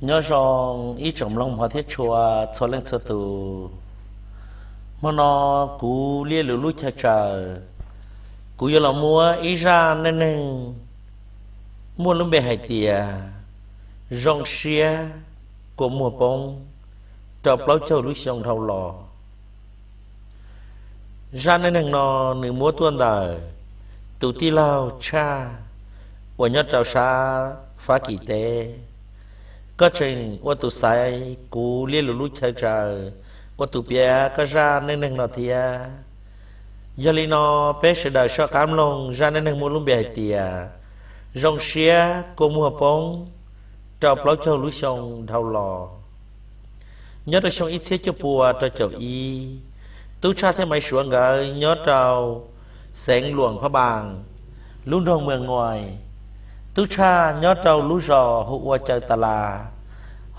Nyob zoo ib tsoom mloog hmov thiab tshua txhua leej txhua tus. Hmo no kuv Liaj Lus lub chaw tsaws, kuv yuav los muab ib zaj neej neeg muaj lub npe hais tias zoo siab kua muag poob rau plaub caug lub xyoo dhau los. Zaj neej neeg no nws muab tuaj ntawm tus tij laug Tshaj uas nyob rau sab Fab Kis teb. Koj tseem ua tus xaiv kuv Liaj Lus lub chaw tsaws, ua tus piav koj zaj neej neeg no thiab. Yog li no, peb sawv daws soj qab mloog zaj neej neeg muaj lub npe hais tias zoo siab kua muag poob rau plaub caug lub xyoo dhau los. Nyob rau xyoo ib txhiab cuaj pua rau caum ib, Tub Tshaj thiab Maiv Suav nkawd nyob rau xeev Luam Phab Npas, lub nroog Mws Nguais. Tub Tshaj nyob rau lub zos hu ua Caw Tas Las,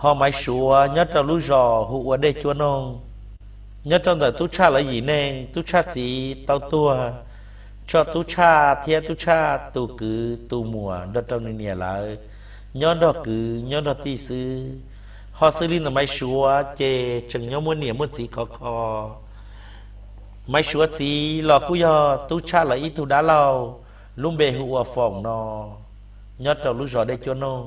ho Maiv Suav nyob rau lub zos hu ua Dej Cuab Noog. Nyob rau ntawm Tub Tshaj lawv yim neeg, Tub Tshaj txiv tau tuag tso Tub Tshaj thiab Tub Tshaj tus kwv tus muam nrog rau nws niam lawv nyob nrog kwv nyob nrog tij xwb. Ho xws li ntawm Maiv Suav ces tseem nyob muaj niam muaj txiv khov kho. Maiv Suav txiv los kuj yog Tub Tshaj lawv ib tug dab laug lub npe hu ua Foom no, nyob rau lub zos Dej Cuab Noog.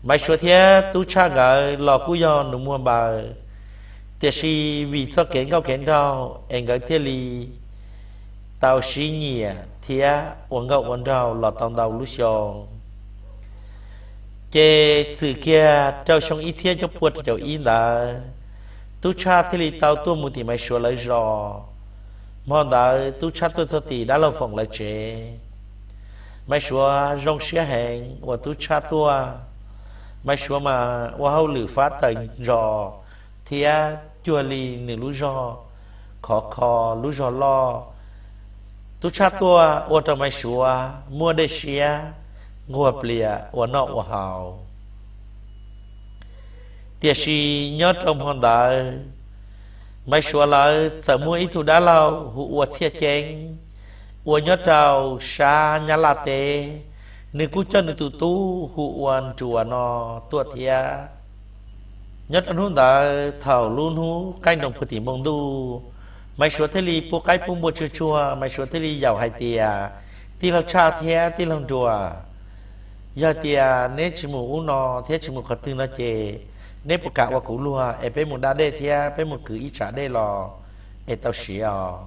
Maiv Suav thiab Tub Tshaj nkawd los kuj yog nus muag npaws, tiam sis vim txoj kev nkauj kev nraug es nkawd thiaj li tau sib nyiam thiab ua nkauj ua nraug los tau ntau lub xyoo. Ces txwm kiag rau xyoo ib txhiab cuaj pua rau caum ib ntawd, Tub Tshaj thiaj li tau tuaj mus tim Maiv Suav lawv zos. Hmo ntawd Tub Tshaj tuaj txog tim dab laug Foom lawv tsev. Maiv Suav zoo siab heev uas Tub Tshaj tuaj. Maiv Suav mas ua hauj lwm fab tawm zos thiab cuag li nws lub zog khov kho, lub zog loj. Tub Tshaj tuaj ua rau Maiv Suav muaj dej siab nquag plias ua noj ua haus. Tiam sis nyob rau hmo ntawd, Maiv Suav lawv txawm muaj ib tug dab laug hu ua Txhiaj Ceeb uas nyob rau sab Nyab Laj teb, nws kuj coj nws tus tub hu ua Nruas no tuaj thiab. Nyob rau hnub ntawd thaum lub hnub qaij nroos puag tim npoo ntuj, Maiv Suav thiaj li pub qaib pub npua tsuag tsuag, Maiv Suav thiaj li yaum hais tias, Tij laug Tshaj thiab tij laug Nruas, yog tias neb tsis mus ub no thiab tsis mus qhov twg no ces neb puas kam ua kuv luag es peb mus da dej thiab peb mus kwv ib tsam dej los es tau siav os?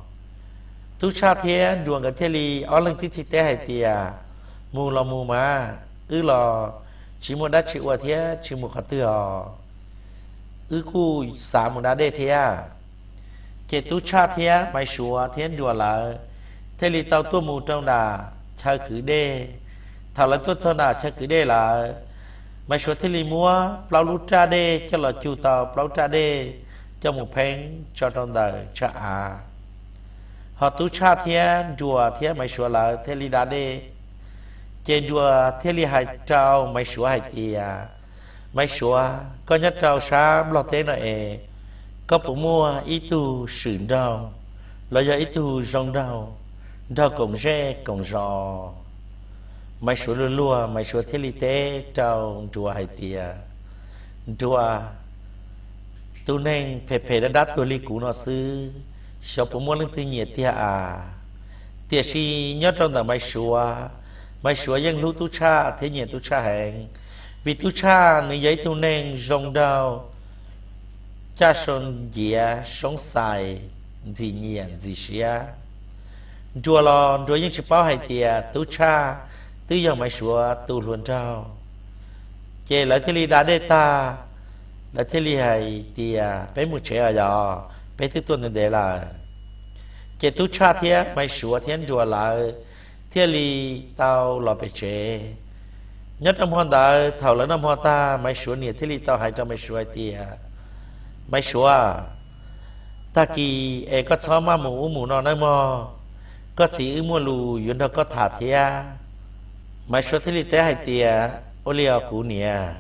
Tub Tshaj thiab Nruas nkawd thiaj li ob leeg tib txhij teb hais tias, Mus los mus mas, wb los tsis muaj dab tsi ua thiab tsis mus qhov twg os, wb kuj xav mus da dej thiab. Ces Tub Tshaj thiab Maiv Suav thiab Nruas lawv thiaj li tau tuaj mus rau nram chaw kwv dej. Thaum lawv tuaj txog nram chaw kwv dej lawm, Maiv Suav thiaj li muab plaub lub raj dej coj los cug tau plaub raj dej coj mus pheeb tso rau ntawm chaw av. Ho Tub Tshaj thiab Nruas thiab Maiv Suav lawv thiaj li da dej. Ces Nruas thiaj li hais rau Maiv Suav hais tias, Maiv Suav, koj nyob rau sab Nplog teb no es koj puas muaj ib tug swm nraug los yog ib tug zoo nraug, nraug koom zej koom zos? Maiv Suav luag luag, Maiv Suav thiaj li teb rau Nruas hais tias, Nruas, tus neeg phem phem dab dab tuag li kuv no xwb, xyov puas muaj leej twg nyiam tiag as. Tiam sis nyob rau ntawm Maiv Suav, Maiv Suav yeej hlub Tub Tshaj thiab nyiam Tub Tshaj heev, vim Tub Tshaj nws yog ib tug neeg zoo nraug, caj soo nciav soob xais, ntxim nyiam ntxim siab. Nruas los Nruas yeej tsis paub hais tias Tub Tshaj twb yog Maiv Suav tus hluas nraug. Ces lawv thiaj li da dej tag, lawv thiaj li hais tias, Peb mus tsev os, yog peb twb tuaj ntev ntev lawm. Ces Tub Tshaj thiab Maiv Suav thiab Nruas lawv thiaj li tau los pem tsev. Nyob rau hmo ntawd thaum lawv noj hmo tag, Maiv Suav niam thiaj li tau hais rau Maiv Suav hais tias, Maiv Suav, tag kis es koj txhob maj mus ub mus no nawb mog, koj txiv wb muaj lus yuav nrog koj tham thiab. Maiv Suav thiaj li teb hais tias, Ua li os kuv niam.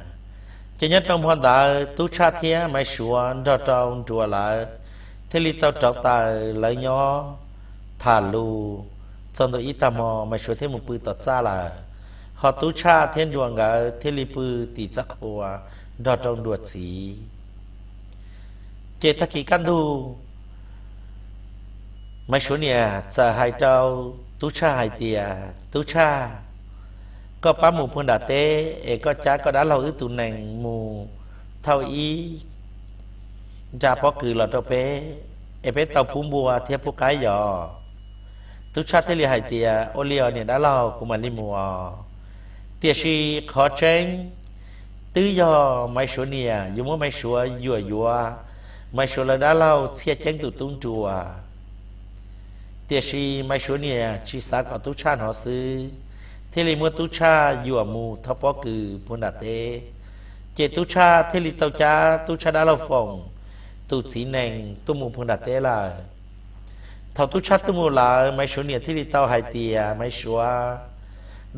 Ces nyob rau hmo ntawd Tub Tshaj thiab Maiv Suav nrog rau Nruas lawv thiaj li tau rauv taws lawv nyob tham lus txog ntua ib tag hmo, Maiv Suav thiaj mus pw tom txaj lawm. Thaum tub tshaj thiab nruas nkawd thiaj li pw tim txaj qhua nrog rau nruas txiv. Ces tag kis kaj ntug, Maiv Suav niam txawm hais rau tub tshaj hais tias, Tub tshaj, koj pab mus puag nram teb es koj cab koj dab laug wb tus nees mus thauj ib nra pob kws los rau peb, es peb tau pub npua thiab pub qaib yos. Tub tshaj thiaj li hais tias, Ua li os niam dab laug, kuv mam li mus os. Tiam sis qhov tseeb twb yog Maiv Suav niam yuav muab Maiv Suav yuam yuav Maiv Suav lawv dab laug Txhiaj Ceeb tus tub nruas. Tiam sis Maiv Suav niam tsis xav kom tub tshaj hnov xwb, thiaj li muab tub tshaj yuam mus thauj pob kws puag nram teb. Ces tub tshaj thiaj li tau cab tub tshaj dab laug Foom tus txiv nees tuaj mus puag nram teb lawm. Thaum tub tshaj tuaj mus lawm, Maiv Suav niam thiaj li tau hais tias, Maiv Suav,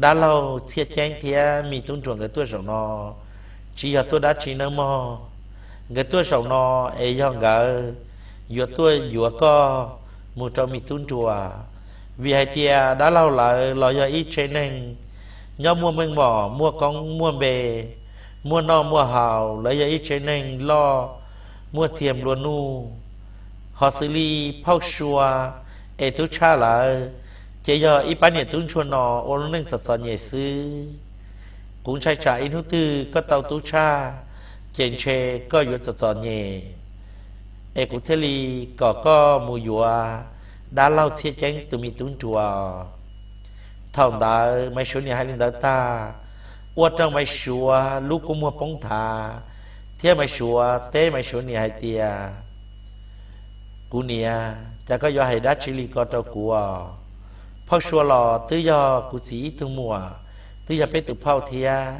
dab laug Txhiaj Ceeb thiab me tub nruas nkawd tuaj zaum no tsis yog tuaj dab tsi nawb mog. Nkawd tuaj zaum no es yog nkawd yuav tuaj yuav koj mus rau me tub nruas, vim hais tias dab laug lawv los yog ib tsev neeg nyob muaj meej mom, muaj koob muaj npe, muaj noj muaj haus, lawv yog ib tsev neeg loj, muaj txiag nplua nuj. Ho xws li phauj Sua es tub tshaj lawv, ces yog ib pab niam tub ntsuag no ua lub neej txom txom nyem xwb. Kuv ntshai tsam ib hnub twg koj tau tub tshaj, ces ntshe koj yuav txom txom nyem, es kuv thiaj li kom koj mus yuav dab laug Txhiaj Ceeb tus me tub nruas. Thaum ntawd Maiv Suav niam hais li ntawd tag, ua rau Maiv Suav lub kua muag poob nthav, thiab Maiv Suav teb Maiv Suav niam hais tias, Kuv niam, cas koj yuav hais dab tsi li ko rau kuv? Phauj Sua los twb yog kuv txiv ib tug muam, twb yog peb tus phauj thiab.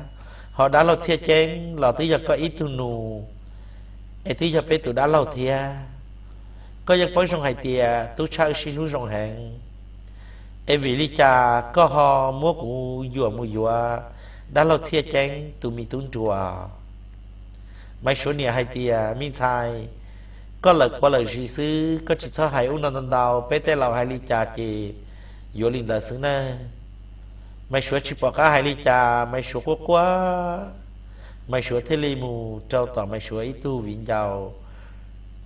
Ho dab laug Txhiaj Ceeb los twb yog koj ib tug nus, es twb yog peb tus dab laug thiab. Koj yeej paub zoo hais tias tub tshaj wb sib hlub zoo heev, es vim li cas koj ho muab kuv yuam mus yuav dab laug Txhiaj Ceeb tus me tub nruas? Maiv Suav niam hais tias, Me ntxhais, koj lawm quav lawm zis xwb, koj tsis txhob hais ub no ntau ntau, peb tej laus hais li cas ces yuav li ntawd xwb nawb. Maiv Suav tsis pom qab hais li cas, Maiv Suav quaj quaj, Maiv Suav thiaj li mus rau tom Maiv Suav ib tug viv ncaus.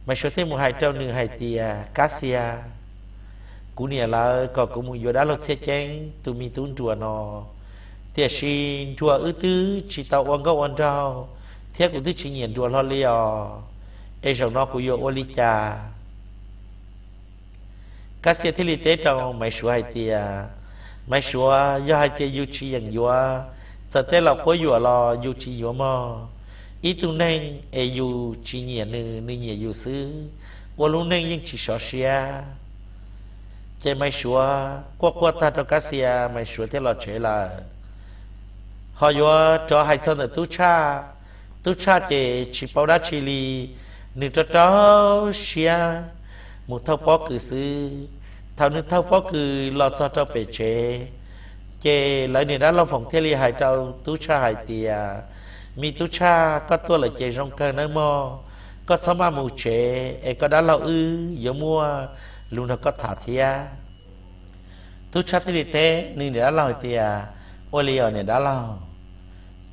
Maiv Suav thiaj mus hais rau nws hais tias, Kab Xia, kuv niam lawv kom kuv mus yuav dab laug Txhiaj Ceeb tus me tub nruas no, tiam sis nruas wb twb tsis tau ua nkauj ua nraug, thiab kuv twb tsis nyiam nruas hlo li os, es zaum no kuv yuav ua li cas? Kab Xia thiaj li teb rau Maiv Suav hais tias, Maiv Suav, yog hais tias yus tsis yeem yuav, txawm tej laus quab yuam los yus tsis yuav mog. Ib tug neeg es yus tsis nyiam nws, nws nyiam yus xwb, ua lub neej yeej tsis sov siab. Ces Maiv Suav quaj quaj tag rau Kab Xia, Maiv Suav thiaj los tsev lawm. Ho yuav rov hais txog ntawm tub tshaj, tub tshaj ces tsis paub dab tsi li, nws rau rau siab mus thauj pob kws xwb. Thaum nws thauj pob kws los txog rau pem tsev, ces lawv niam dab laug Foom thiaj li hais rau tub tshaj hais tias, Me tub tshaj, koj tuaj lawm ces zoo kawg nawb mog, koj txhob maj mus tsev es koj dab laug wb yuav muaj lus nrog koj tham thiab. Tub tshaj thiaj li teb nws niam dab laug hais tias, Ua li os niam dab laug.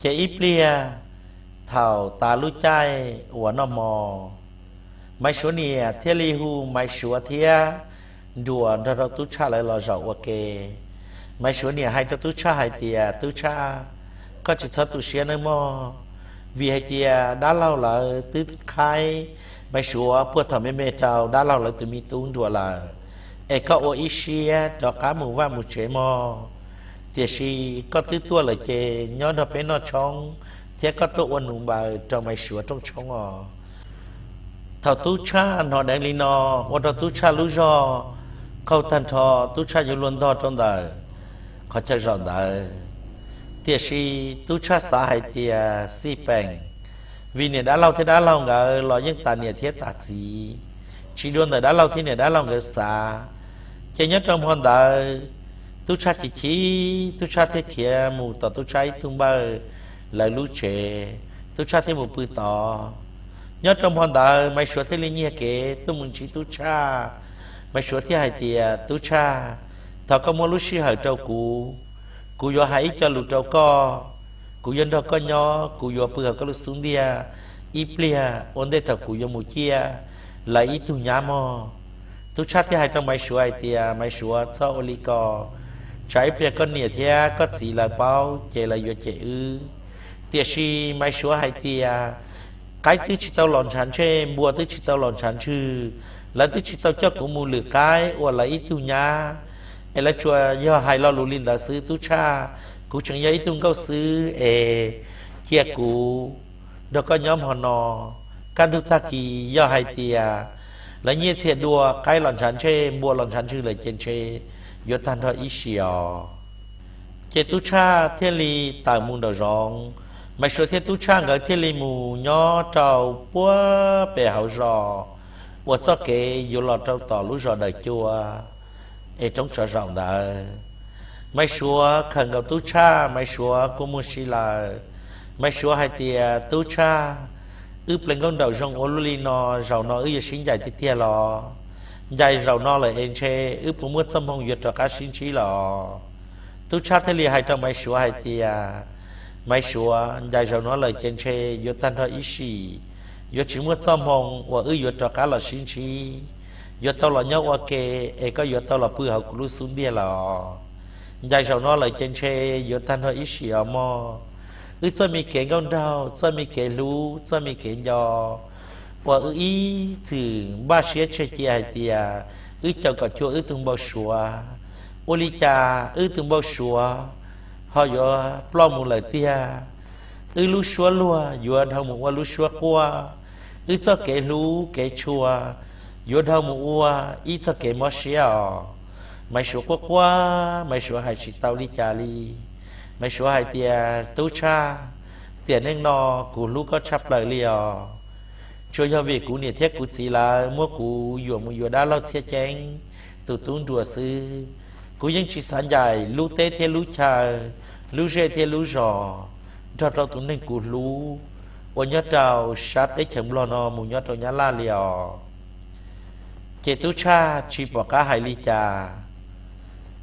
Ces ib pliag thaum tas lub caij uas noj mov, Maiv Suav niam thiaj li hu Maiv Suav thiab nruas nrog rau tub tshaj lawv los zaum ua ke. Maiv Suav niam hais rau tub tshaj hais tias, Tub tshaj, koj tsis txhob tu siab nawb mog, vim hais tias dab laug lawv twb qhaib Maiv Suav puag thaum me me rau dab laug lawv tus me tub nruas lawm, es koj ua ib siab rov qab mus vaj mus tsev mog. Tiam sis koj twb tuaj lawm ces nyob nrog peb noj tshoob, thiab koj tuaj ua nus npaws rau Maiv Suav rooj tshoob os. Thaum tub tshaj hnov dheev li no, ua rau tub tshaj lub zog qaug tag nrho, tub tshaj yuav luag ntog rau ntawm qhov chaw zaum ntawd. Tiam sis tub tshaj xav hais tias xij peem, vim niam dab laug thiab dab laug nkawd los yeej tas niam thiab tas txiv, tsis dua ntawm dab laug thiab niam dab laug nkawd xav. Ces nyob rau hmo ntawd, tub tshaj chim chim, tub tshaj thiaj khiav mus tom tub tshaj ib tug npawg lawv lub tsev, tub tshaj thiaj mus pw tod. Nyob rau hmo ntawd Maiv Suav thiaj li nyiag kev tuaj mus ntsib tub tshaj. Maiv Suav thiaj hais tias, Tub tshaj, thov koj muab lub sij hawm rau kuv, Kuv yuav hais ib co lus rau koj, kuv yuav nrog koj nyob, kuv yuav pw hauv koj lub xub ntiag ib pliag ua ntej thaum kuv yuav mus ciaj lawv ib tug nyab mog. Tub Tshaj thiaj hais rau Maiv Suav hais tias, Maiv Suav, txhob ua li ko, tsam ib pliag koj niam thiab koj txiv lawv paub ces lawv yuav cem wb. Tiam sis Maiv Suav hais tias, qaib twb tsis tau los ntshav ntsej, npua twb tsis tau los ntshav ntswg, lawv twb tsis tau coj kuv mus lwm qaib ua lawv ib tug nyab, es lawv tsuas yog hais lo lus li ntawd xwb. Tub Tshaj, kuv tseem yog ib tug nkauj xwb es cia kuv nrog koj nyob hmo no, kaj ntug tag kis yog hais tias lawv nyiaj txiag dua, qaib los ntshav ntsej, npua los ntshav ntswg lawm ces ntshe yuav tag nrho ib sim os. Ces Tub Tshaj thiaj li tawm mus nraum zoov. Maiv Suav thiab Tub Tshaj nkawd thiaj li mus nyob rau puag pem hauv zos uas txoj kev yuav los rau tom lub zos Dawm Cua es roob tsov zaum ntawd. Maiv Suav khaws nkaus Tub Tshaj, Maiv Suav kua muag si lawm. Maiv Suav hais tias, Tub Tshaj, wb ple nkauj nraug zoo ua luaj li no, zaum no wb yuav sib ncaim tiag tiag los? Ncaim zaum no lawm es ntshe wb puas muaj txoj hmoo yuav rov qab sib ntsib los? Tub Tshaj thiaj li hais rau Maiv Suav hais tias, Maiv Suav, ncaim zaum no lawm ces ntshe yuav tag nrho ib sim, yuav tsis muaj txoj hmoo uas wb yuav rov qab los sib ntsib, yuav tau los nyob ua ke, es koj yuav tau los pw hauv kuv lub xub ntiag los? Ncaim zaum no lawm ces ntshe yuav tag nrho ib sim os mog. Wb txoj me kev nkauj nraug, txoj me kev hlub, txoj me kev nco uas wb ib txwm npaj siab tseg cia hais tias wb caum kom cuag wb tus npau suav, ua li cas wb tus npau suav ho yuav ploj mus lawm tiag? Wb lub suab luag yuav dhau mus ua lub suab quaj, wb txoj kev hlub kev tshua yuav dhau mus ua ib txoj kev mob siab os. Maiv Suav quaj quaj, Maiv Suav hais tsis tau li cas li. Maiv Suav hais tias, Tub Tshaj, tiam neej no kuv hlub koj tshaj plaws li os. Tsuas yog vim kuv niam thiab kuv txiv lawv muab kuv yuam mus yuav dab laug Txhiaj Ceeb tus tub nruas xwb. Kuv yeej tsis xav ncaim lub teb thiab lub chaw, lub zej thiab lub zos nrog rau tus neeg kuv hlub uas nyob rau sab teb chaws Nplog no mus nyob rau Nyab Laj li os. Ces Tub Tshaj tsis pom qab hais li cas.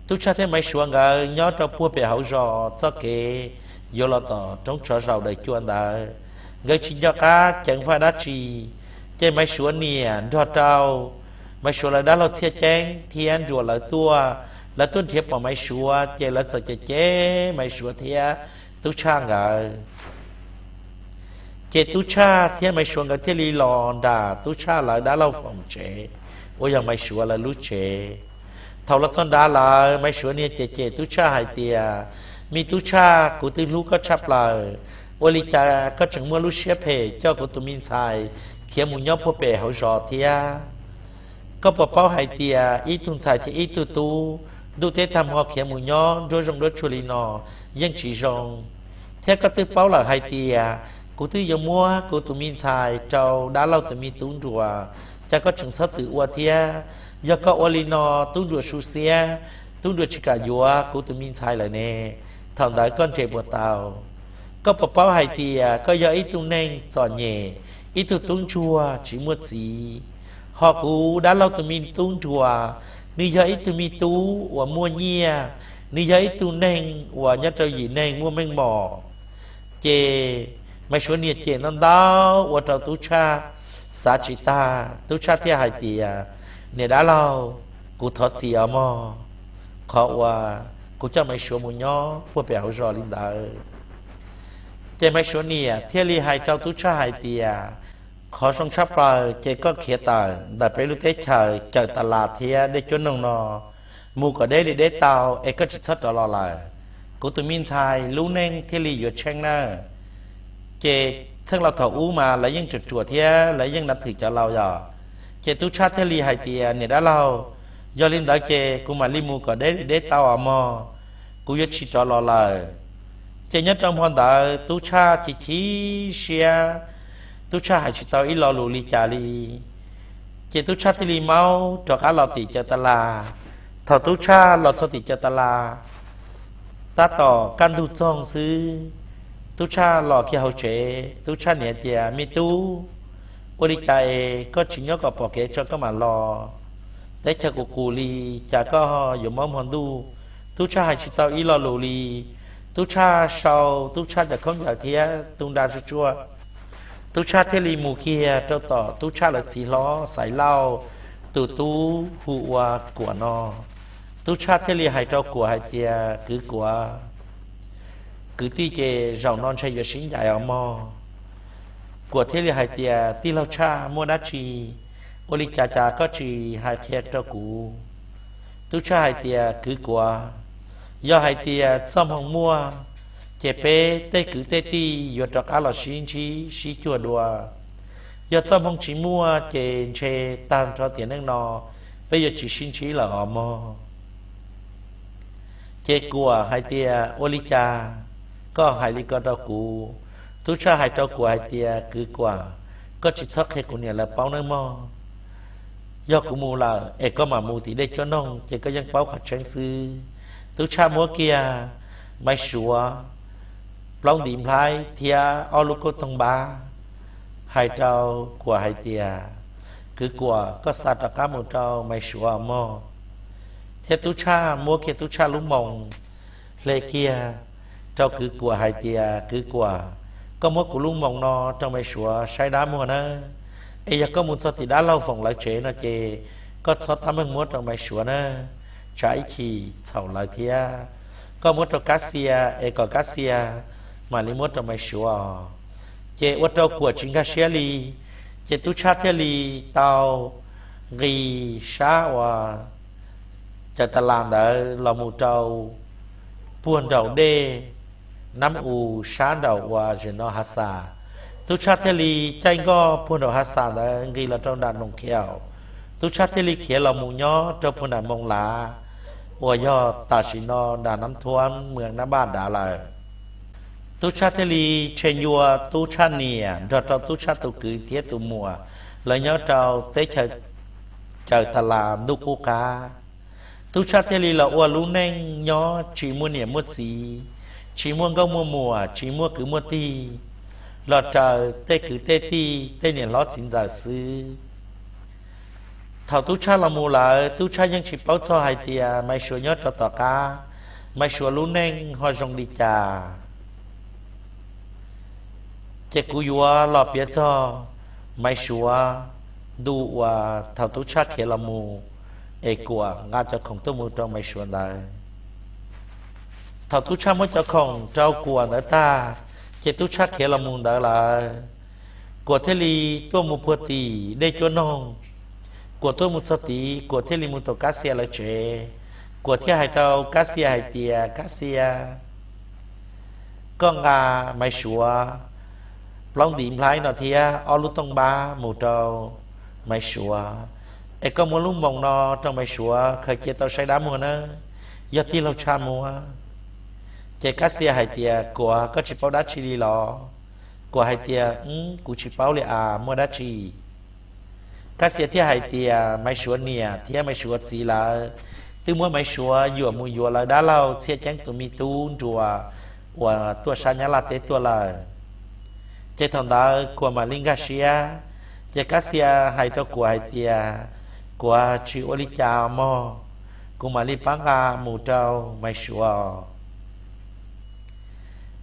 Tub Tshaj thiab Maiv Suav nkawd nyob rau puag pem hauv zos txoj kev yuav los tom roob tsov zaum Dawm Cua ntawd, nkawd tsis nco qab ceev faj dab tsi. Ces Maiv Suav niam nrog rau Maiv Suav lawv dab laug Txhiaj Ceeb thiab nruas lawv tuaj, lawv tuaj nrhiav pom Maiv Suav ces lawv txawm cem cem Maiv Suav thiab Tub Tshaj nkawd. Ces Tub Tshaj thiab Maiv Suav nkawd thiaj li los nram Tub Tshaj lawv dab laug Foom tsev, uas yog Maiv Suav lawv lub tsev. Thaum los txog nrad lawm, Maiv Suav niag cem cem Tub Tshaj hais tias, Me Tub Tshaj, kuv twb hlub koj tshaj plaws, ua li cas koj tseem muaj lub siab phem coj kuv tus me ntxhais khiav mus nyob puag pem hauv zos thiab? Koj puas paub hais tias ib tug ntxhais thiab ib tug tub ntuj teb tag hmo khiav mus nyob nruab zoov nruab tsuag li no yeej tsis zoo? Thiab koj twb paub lawm hais tias kuv twb yuav muab kuv tus me ntxhais rau dab laug tus me tub nruas, cas koj tseem txhob txwm ua thiab? Yog koj ua li no, tub nruas su xiab, tub nruas tsis kam yuav kuv tus me ntxhais lawm ne, thaum ntawd koj nres puas tau? Koj puas paub hais tias koj yog ib tug neeg txom nyem, ib tug tub ntsuag tsis muaj txiv, ho kuv dab laug tus me tub nruas, nws yog ib tug me tub uas muaj nyiaj, nws yog ib tug neeg uas nyob rau yim neeg muaj meej mom. Ces Maiv Suav niag cem ntau ntau ua rau Tub Tshaj xav tsis tag. Tub Tshaj thiaj hais tias, Niam dab laug, kuv thov txim os mog, qhov uas kuv coj Maiv Suav mus nyob puag pem hauv zos li ntawd. Ces Maiv Suav niam thiaj li hais rau Tub Tshaj hais tias, Qhov zoo tshaj plaws ces koj khiav tawm ntawm peb lub teb chaws Caws Tas Las thiab Dej Cuab Noog no mus kom deb li deb tau, es koj tsis txhob rov los lawm. Kuv tus me ntxhais lub neej thiaj li yuav tsheej nawb. Ces txheej laus thaum ub mas lawv yeej ruam ruam thiab lawv yeej nav thwm cov laus yog. Ces Tub Tshaj thiaj li hais tias, Niam dab laug, yog li ntawd ces kuv mam li mus kom deb li deb tau os mog, kuv yuav tsis rov los lawm. Ces nyob rau hmo ntawd Tub Tshaj chim chim siab, Tub Tshaj hais tsis tau ib lo lus li cas li. Ces Tub Tshaj thiaj li maub rov qab los tim Caws Tas Las. Thaum Tub Tshaj los txog tim Caws Tas Las, tab tom kaj ntug txoog xwb, Tub Tshaj los kiag hauv tsev, Tub Tshaj niam tias, Me tub, ua li cas es koj tsis nyob kom pom kev tso koj mam los? Teb chaws qus qus li, cas koj yuav maub hmo ntuj Tub Tshaj hais tsis tau ib lo lus li. Tub Tshaj sau tub tshaj cov khaub ncaws thiab tu nra tsuj tsuaj. Tub Tshaj thiaj li mus kiag rau tom tub tshaj lawv txiv hlob Xaiv Lauj tus tub hu ua Kuam no. Tub Tshaj thiaj li hais rau Kuam hais tias, Kwv Kuam, kwv tij ces zaum no ntshe yuav sib ncaim os mog. Kuam thiaj li hais tias, Tij laug Tshaj, muaj dab tsi? Ua li cas cas koj tsis hais qhia rau kuv? Tub Tshaj hais tias, Kwv Kuam, yog hais tias txoj hmoo muaj, ces peb tej kwv tej tij yuav rov qab los sib ntsib sib cuag dua. Yog txoj hmoo tsis muaj ces ntshe tag nrho tiam neej no peb yuav tsis sib ntsib lawm os mog. Ces Kuam hais tias, Ua li cas koj hais li ko rau kuv? Tub Tshaj hais rau Kuam hais tias, Kwv Kuam, koj tsis txhob qhia kuv niam lawv paub nawb mog. Yog kuv mus lawm es koj mam mus tim dej cuab noog ces koj yeej paub qhov tseeb xwb. Tub Tshaj muab kiag Maiv Suav plaub ntiv nplhaib thiab ob lub kauj toog npab hais rau Kuam hais tias, Kwv Kuam, koj xa rov qab mus rau Maiv Suav mog. Thiab Tub Tshaj muab kiag Tub Tshaj lub moo hle kiag rau Kwv Kuam hais tias, Kwv Kuam, koj muab kuv lub moo no rau Maiv Suav saib dab muag nawb. Es yog koj mus txog tim dab laug Foom lawv tsev no ces koj txhob tab meeg muab rau Maiv Suav nawb, tsam ib chim txhaum lawv thiab. Koj muab rau Kab Xia es kom Kab Xia mam li muab rau Maiv Suav. Ces ua rau Kuam tsis nkag siab li. Ces Tub Tshaj thiaj li tau nqis sab uas cawv tas las ntawd los mus rau puag nraum dej Nab U sab nraum uas zem no Hav Xas. Tub Tshaj thiaj li caij nkoj puag nraum Hav Xas ntawd nqis los rau nram Noom Khiaum. Tub Tshaj thiaj li khiav los mus nyob rau puag nram Moos Lav uas yog tam sim no nram Nab Thuab, moos Nab Npaj Dav lawm. Tub Tshaj thiaj li tshe ncua Tub Tshaj niam nrog rau Tub Tshaj tus kwv thiab tus muam, lawv nyob rau teb chaws cawv tas las ntuj qub qab. Tub Tshaj thiaj li los ua lub neej nyob tsis muaj niam muaj txiv, tsis muaj nkauj muaj muam, tsis muaj kwv muaj tij, los raws tej kwv tej tij tej niam hlob txiv ntxawm xwb. Thaum Tub Tshaj los mus lawm, Tub Tshaj yeej tsis paub txog hais tias Maiv Suav nyob rau tom qab, Maiv Suav lub neej ho zoo li cas. Ces kuv yuav los piav txog Maiv Suav ntu uas thaum Tub Tshaj khiav los mus es Kuam nqa cov khoom tuaj mus rau Maiv Suav ntawd. Thaum Tub Tshaj muab cov khoom rau Kuam ntawd tag, ces Tub Tshaj khiav los mus ntawd lawm. Kuam thiaj li tuaj mus puag tim dej cuab noog. Kuam tuaj mus txog tid, Kuam thiaj li mus tom Kab Xia lawv tsev. Kuam thiaj hais rau Kab Xia hais tias, Kab Xia, koj nqa Maiv Suav plaub ntiv nplhaib no thiab ob lub tooj npab mus rau Maiv Suav, es koj muab lub moos no rau Maiv Suav khaws cia tau saib dab muag nawb, yog tij laug Tshaj muab. Ces Kab Xia hais tias, Kuam, koj tsis paub dab tsi li los? Kuam hais tias, Kuv tsis paub li as, muaj dab tsi? Kab Xia thiaj hais tias, Maiv Suav niam thiab Maiv Suav txiv lawv twb muab Maiv Suav yuam mus yuav lawv dab laug Txhiaj Ceeb tus me tub nruas uas tuaj sab Nyab Laj teb tuaj lawm. Ces thaum ntawd Kuam mam li nkag siab. Ces Kab Xia hais rau Kuam hais tias, Kuam, tsis ua li cas mog, kuv mam li pab nqa mus rau Maiv Suav.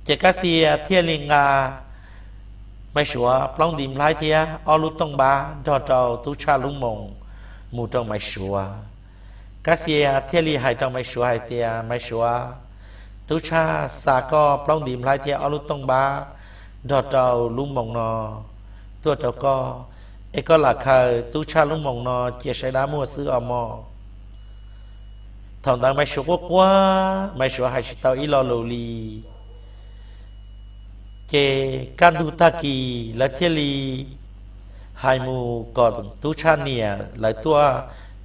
Ces Kab Xia thiaj li nqa Maiv Suav plaub ntiv nplhaib thiab ob lub tooj npab nrog rau Tub Tshaj lub moos mus rau Maiv Suav. Kab Xia thiaj li hais rau Maiv Suav hais tias, Maiv Suav, Tub Tshaj xa koj plaub ntiv nplhaib thiab ob lub tooj npab nrog rau lub moos no tuaj rau koj, es koj lam khaws Tub Tshaj lub moos no cia saib dab muag xwb os mog. Thaum ntawd Maiv Suav quaj quaj, Maiv Suav hais tsis tau ib lo lus li. Ces kaj ntug tag kis lawv thiaj li hais mus kom Tub Tshaj niam lawv tuaj,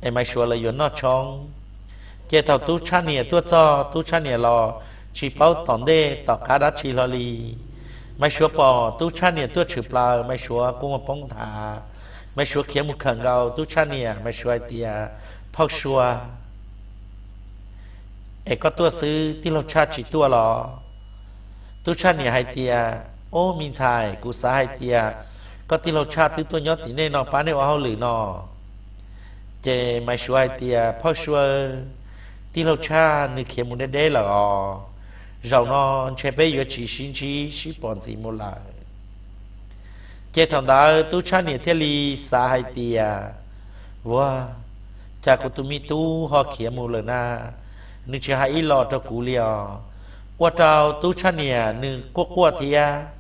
es Maiv Suav lawv yuav noj tshoob. Ces thaum Tub Tshaj niam tuaj txog, Tub Tshaj niam los tsis paub tom ntej tom qab dab tsi hlo li. Maiv Suav pom Tub Tshaj niam tuaj tshwm plaws, Maiv Suav kua muag poob nthav. Maiv Suav khiav mus khawm nkaus Tub Tshaj niam, Maiv Suav hais tias, Phauj Sua, es koj tuaj xwb, tij laug Tshaj tsis tuaj los? Tub Tshaj niam hais tias, Ob, me ntxhais, kuv xav hais tias koj tij laug Tshaj twb tuaj nyob tim nej no pab nej ua hauj lwm no. Ces Maiv Suav hais tias, Phauj Sua, Tij laug Tshaj nws khiav mus deb deb lawm os. Zaum no ntshe peb yuav tsis sib ntsib sib pom ntxiv mus lawm. Ces thaum ntawd Tub Tshaj niam thiaj li xav hais tias, Ua cas kuv tus me tub ho khiav mus lawm na? Nws tsis hais ib los rau kuv li os. Ua rau Tub Tshaj niam nws quaj quaj thiab.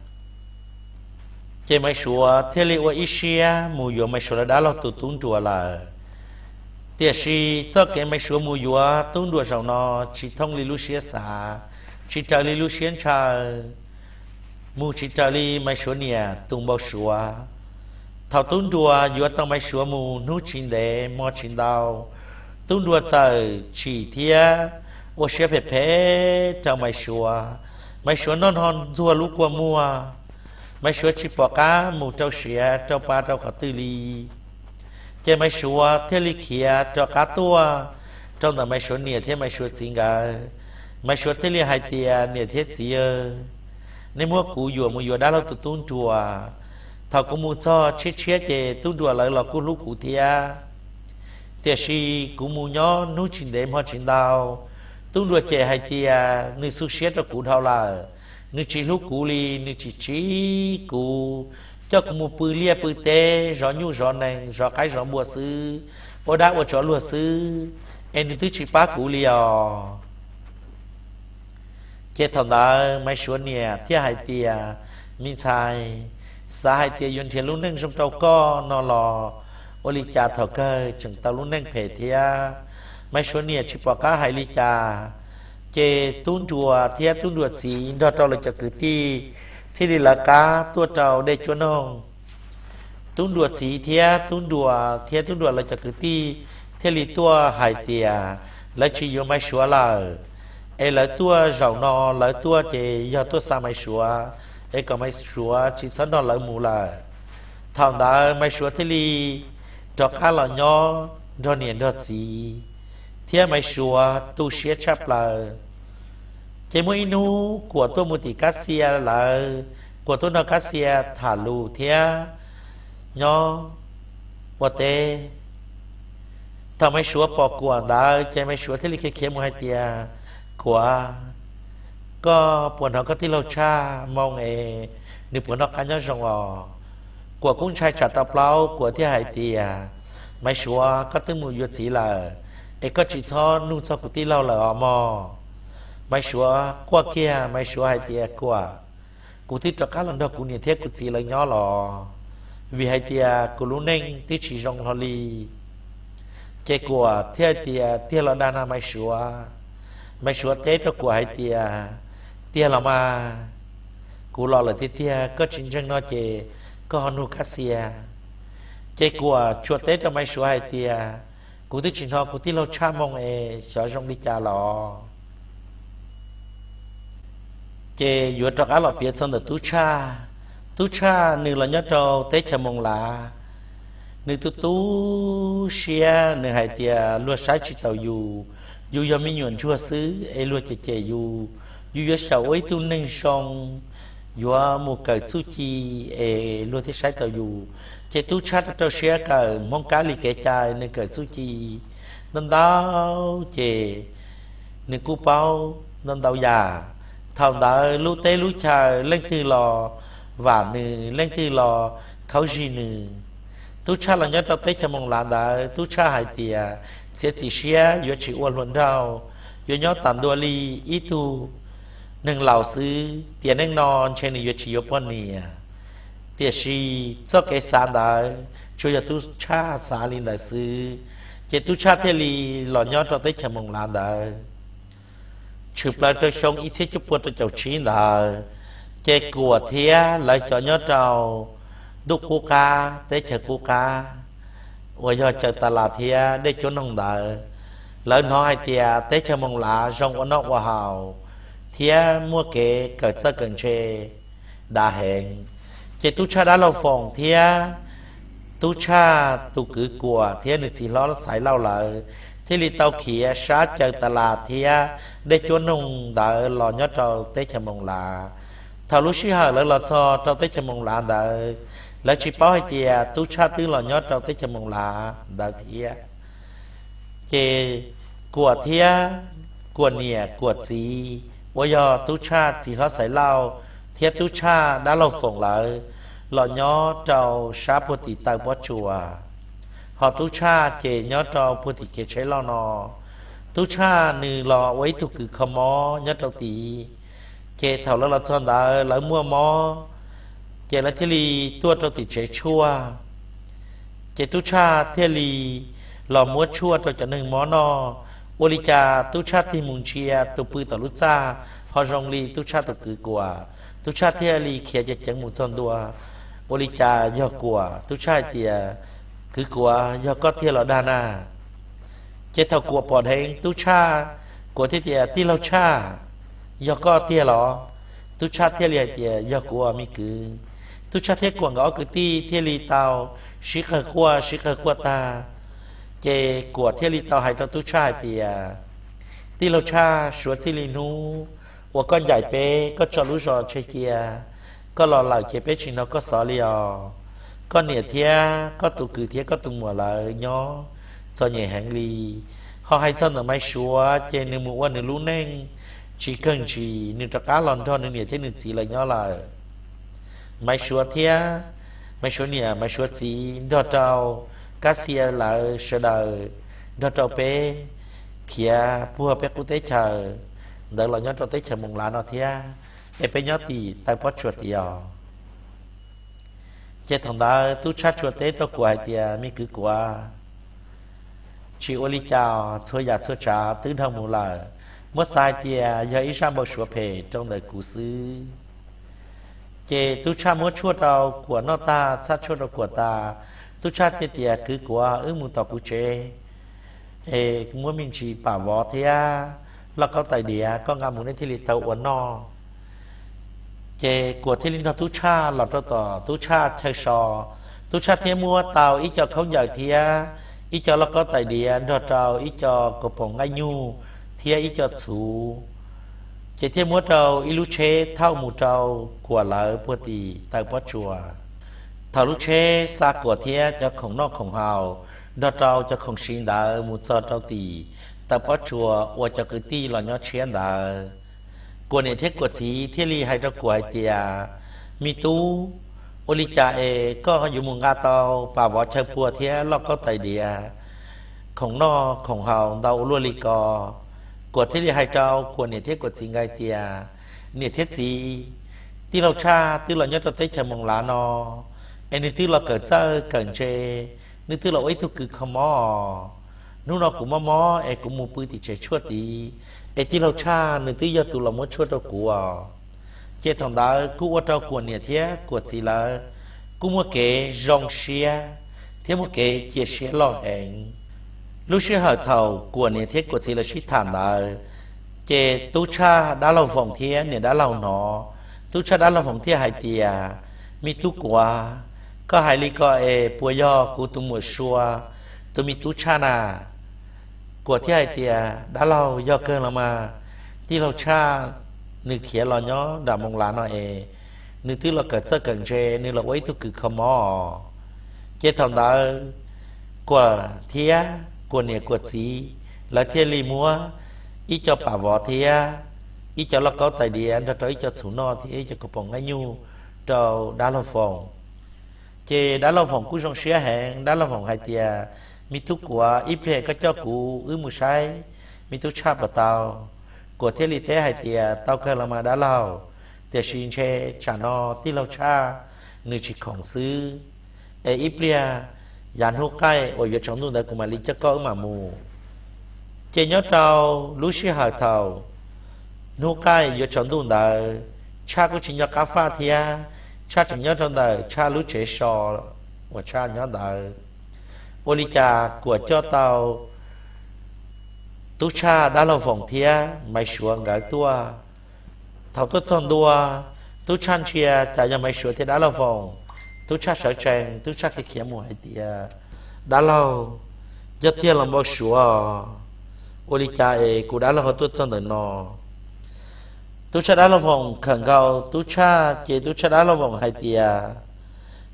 Ces Maiv Suav thiaj li ua ib siab mus yuav Maiv Suav lawv dab laug tus tub nruas lawm. Tiam sis txoj kev Maiv Suav mus yuav tub nruas zaum no tsis thooj li lub siab xav, tsis raws li lub siab ntshaw, mus tsis raws li Maiv Suav niam tus npau suav. Thaum tub nruas yuav tau Maiv Suav mus hnub tsis ntev hmo tsis ntau, tub nruas txawm tsim thiab ua siab phem phem rau Maiv Suav. Maiv Suav noj hno ntxuag lub kua muag, Maiv Suav tsis pom qab mus rau siav rau pa rau qhov twg li. Ces Maiv Suav thiaj li khiav rov qab tuaj rau ntawm Maiv Suav niam thiab Maiv Suav txiv nkawd. Maiv Suav thiaj li hais tias, Niam thiab txiv, nej muab kuv yuam mus yuav dab laug tus tub nruas. Thaum kuv mus txog tshiab tshiab ces tub nruas lawv los kuj hlub kuv thiab. Tiam sis kuv mus nyob hnub tsis ntev hmo tsis ntau, tub nruas ces hais tias nws xu siab rau kuv dhau lawm, nws tsis hlub kuv li, nws tsis tsim kuv, coj kuv mus pw liaj pw teb, zov nyuj zov nees, zov qaib zov npua xwb, ua dab ua tsov luag xwb, es nws twb tsis pab kuv li os. Ces thaum ntawd Maiv Suav niam thiaj hais tias, Me ntxhais, xav hais tias yuav nrhiav lub neej zoo rau koj no los ua li cas thaum kawg tseem tau lub neej phem thiab? Maiv Suav niam tsis pom qab hais li cas, ces tub nruas thiab tub nruas txiv nrog rau lawv cov kwv tij thiaj li lawv qab tuaj rau dej cuab noog. Tub nruas txiv thiab tub nruas thiab tub nruas lawv cov kwv tij thiaj li tuaj hais tias lawv tsis yuav Maiv Suav lawm, es lawv tuaj zaum no, lawv tuaj ces yog tuaj xa Maiv Suav, es kom Maiv Suav tsis txhob nrog lawv mus lawm. Thaum ntawd Maiv Suav thiaj li rov qab los nyob nrog niam nrog txiv, thiab Maiv Suav tu siab tshaj plaws. Ces muaj ib hnub Kuam tuaj mus tim Kab Xia lawm, Kuam tuaj nrog Kab Xia tham lus thiab nyob ua teb. Thaum Maiv Suav pom Kuam ntawd ces Maiv Suav thiaj li khiav khiav mus hais tias, Kuam, koj puas hnov koj tij laug Tshaj Moo es nws puas noj qab nyob zoo os? Kuam kuj ntshai tsam tau plaub, Kuam thiaj hais tias, Maiv Suav, koj twb mus yuav txiv lawm, es koj tsis txhob nug txog kuv tij laug lawm os mog. Maiv Suav quaj kiag, Maiv Suav hais tias, Kuam, kuv twb rov qab los nrog kuv niam thiab kuv txiv lawv nyob los, vim hais tias kuv lub neej twb tsis zoo hlo li. Ces Kuam thiaj tias, Tiag los dag na Maiv Suav? Maiv Suav teb rau Kuam hais tias, Tiag los mas, kuv los lawm tiag tiag, koj tsis ntseeg no ces koj ho nug Kab Xia. Ces Kuam tsuas teb rau Maiv Suav hais tias, Kuv twb tsis hnov kuv tij laug Tshaj Moo es xyov zoo li cas los. Ces yuav rov qab los piav txog ntawm Tub Tshaj. Tub Tshaj nws los nyob rau teb chaws Moos Lav. Nws tu tu siab, nws hais tias luag saib tsis taus yus, yus yog me nyuam ntsuag xwb es luag cem cem yus, yus yuav xyaum ua ib tug neeg zoo, yuav mus kawm txuj ci es luag thiaj saib tau yus. Ces Tub Tshaj rau rau siab kawm Hmoob Kab Lis kev cai, nws kawm txuj ci ntau ntau ces nws kuj paub ntau ntau yam. Thaum ntawd lub teb lub chaw leej twg los vam nws, leej twg los khaub zig nws. Tub Tshaj los nyob rau teb chaws Moos Lav ntawd, Tub Tshaj hais tias txiav txim siab yuav tsis ua hluas nraug, yuav nyob tas ntua li ib tug neeg laus xwb, tiam neej no ntshe nws yuav tsis yuav poj niam. Tiam sis txoj kev xav ntawd tsuas yog Tub Tshaj xav li ntawd xwb, ces Tub Tshaj thiaj li los nyob rau teb chaws Moos Lav ntawd. Tshwm plaws rau xyoo ib txhiab cuaj pua rau caum tsib ntawd, ces Kuam thiab lawv cov nyob rau ntuj qub qab teb chaws qub qab uas yog Caw Tas Las thiab Dej Cuab Noog ntawd, lawv hnov hais tias teb chaws Moos Lav zoo ua noj ua haus thiab muaj kev kawm txawj kawm ntse dav heev. Ces Tub Tshaj dab laug Foom thiab Tub Tshaj tus kwv Kuam thiab nws txiv hlob Xaiv Lauj lawv thiaj li tau khiav sab Caw Tas Las thiab Dej Cuab Noog ntawd los nyob rau teb chaws Moos Lav. Thaum lub sij hawm lawv los txog rau teb chaws Moos Lav ntawd, lawv tsis paub hais tias Tub Tshaj twb los nyob rau teb chaws Moos Lav ntawd thiab. Ces Kuam thiab Kuam niam Kuam txiv uas yog Tub Tshaj txiv hlob Xaiv Lauj thiab Tub Tshaj dab laug Foom lawv los nyob rau sab puag tim taw pob tsuas, ho Tub Tshaj ces nyob rau puag tim kev tsheb loj no. Tub Tshaj nws los ua ib tug kws kho mob nyob rau tid. Ces thaum lawv los txog ntawd lawv muaj mob, ces lawv thiaj li tuaj rau tim tsev tshuaj. Ces Tub Tshaj thiaj li los muab tshuaj rau cov neeg mob noj. Ua li cas Tub Tshaj tig mus ntsia tus pw tom lub txaj ho zoo li Tub Tshaj tus kwv Kuam. Tub Tshaj thiaj li khiav ceev ceev mus txog ntua. Ua li cas yog Kuam, Tub Tshaj hais tias, Kwv Kuam, yog koj tiag los dag na? Ces thaum Kuam pom dheev Tub Tshaj, Kuam thiaj tias, Tij laug Tshaj, yog koj tiag los? Tub Tshaj thiaj li hais tias, Yog kuv, me kwv. Tub Tshaj thiab Kuam nkawd ob kwv tij thiaj li tau sib qawg quaj sib qawg quaj tag. Ces Kuam thiaj li tau hais rau Tub Tshaj hais tias, Tij laug Tshaj, suav txij li hnub uas koj ncaim peb, koj tso lub zos tseg cia, koj los lawm ces peb tsis hnov koj xov li os. Koj niam thiab koj tus kwv thiab koj tus muam lawv nyob txom nyem heev li. Ho hais txog ntawm Maiv Suav ces nws mus ua nws lub neej tsis kawg ntsis, nws rov qab los nrog nws niam thiab nws txiv lawv nyob lawm. Maiv Suav thiab Maiv Suav niam Maiv Suav txiv nrog rau Kab Xia lawv sawv daws nrog rau peb khiav puag peb qub teb chaws ntawd los nyob rau teb chaws Moos Lav no thiab, es peb nyob tim taw pob tsuas tid os. Ces thaum ntawd Tub Tshaj tsuas teb rau Kuam hais tias, Me kwv Kuam, tsis ua li cas, txhua yam txhua tsav twb dhau mus lawm, muab xav hais tias yog ib zaj npau suav phem rau ntawm kuv xwb. Ces Tub Tshaj muab tshuaj rau Kuam noj tag, txhaj tshuaj rau Kuam tas, Tub Tshaj thiaj tias, Kwv Kuam, wb mus tom kuv tsev es muab me ntsis pam vov thiab lauj kaub tais diav, koj nqa mus nej thiaj li tau ua noj. Ces Kuam thiaj li nrog Tub Tshaj los rau tom Tub Tshaj chaw so. Tub Tshaj thiaj muab tau ib co khaub ncaws thiab ib co lauj kaub tais diav nrog rau ib co kaus poom nqaij nyuj thiab ib co txhuv, ces thiaj muab rau ib lub tsheb thauj mus rau Kuam lawv puag tim taw pob tsuas. Thaum lub tsheb xa Kuam thiab cov khoom noj khoom haus nrog rau cov khoom siv ntawd mus txog rau tim taw pob tsuas uas cov kwv tij los nyob tshiab ntawd, Kuam niam thiab Kuam txiv thiaj li hais rau Kuam hais tias, Me tub, ua li cas es koj yuav mus nqa tau pam vov chaw pua thiab lauj kaub tais diav, khoom noj khoom haus ntau ua luaj li ko? Kuam thiaj li hais rau Kuam niam thiab Kuam txiv nkawd hais tias, Niam thiab txiv, tij laug Tshaj twb los nyob rau teb chaws Moos Lav no, es nws twb los kawm txawj kawm ntse, nws twb los ua ib tug kws kho mob. Hnub no kuv mob mob es kuv mus pw tim tsev tshuaj tid, es tij laug Tshaj nws twb yog tus los muab tshuaj rau kuv os. Ces thaum ntawd kuj ua rau Kuam niam thiab Kuam txiv lawv kuj muaj kev zoo siab thiab muaj kev cia siab loj heev. Lub sij hawm thaum Kuam niam thiab Kuam txiv lawv sib tham ntawd, ces Tub Tshaj dab laug Foom thiab niam dab laug hnov, Tub Tshaj dab laug Foom thiaj hais tias, Me tub Kuam, koj hais li ko es puas yog kuv tus muam Sua tus me tub Tshaj na? Kuam thiaj hais tias, Dab laug, yog kawg los mas, tij laug Tshaj nws khiav los nyob nram Moos Lav no es nws twb los kawm txawj kawm ntse, nws los ua ib tug kws kho mob. Ces thaum ntawd Kuam thiab Kuam niam Kuam txiv lawv thiaj li muab ib co pam vov thiab ib co lauj kaub tais diav nrog rau ib co txhuv noj thiab ib co kaus poom nqaij nyuj rau dab laug Foom. Ces dab laug Foom kuj zoo siab heev, dab laug Foom hais tias, Me tub Kuam, ib pliag koj coj kuv wb mus saib me tub Tshaj puas tau? Kuam thiaj li teb hais tias, Tau kawg los mas dab laug, tiam sis ntshe tsam no tij laug Tshaj nws tsis khoom xwb, es ib pliag yav hnub qaij uas yuav tsaus ntuj ntawd kuv mam li coj koj wb mam mus. Ces nyob rau lub sij hawm thaum hnub qaij yuav tsaus ntuj ntawd, Tshaj kuj tsis nco qab faj thiab, Tshaj tseem nyob rau ntawm Tshaj lub tsev so uas Tshaj nyob ntawd. Ua li cas Kuam coj tau tub Tshaj dab laug Foom thiab Maiv Suav nkawd tuaj. Thaum tuaj txog ntua, tub Tshaj ntsia cas yog Maiv Suav thiab dab laug Foom. Tub Tshaj sawv tsees, tub Tshaj khiav khiav mus hais tias, Dab laug, yog tiag los npau suav, ua li cas es kuv dab laug ho tuaj txog ntawm no? Tub Tshaj dab laug Foom khawm nkaus tub Tshaj ces tub Tshaj dab laug Foom hais tias,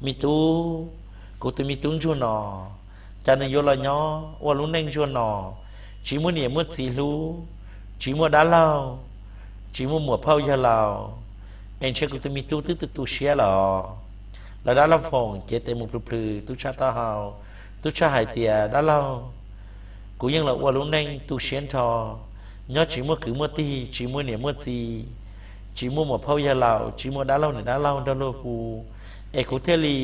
Me tub, kuv tus me tub ntsuag no, cas nws yuav los nyob ua lub neej ntsuag no, tsis muaj niam muaj txiv hlub, tsis muaj dab laug, tsis muaj muam phauj yawg laus, es ntshe kuv tus me tub twb tu tu siab lawm. Lawv dab laug foom cev tes mus plhws plhws Tub Tshaj taub hau. Tub Tshaj hais tias, dab laug, kuv yeej los ua lub neej tu siab nrho, nyob tsis muaj kwv muaj tij, tsis muaj niam muaj txiv, tsis muaj muam phauj yawg laus, tsis muaj dab laug niam dab laug nrog luag hu, es kuv thiaj li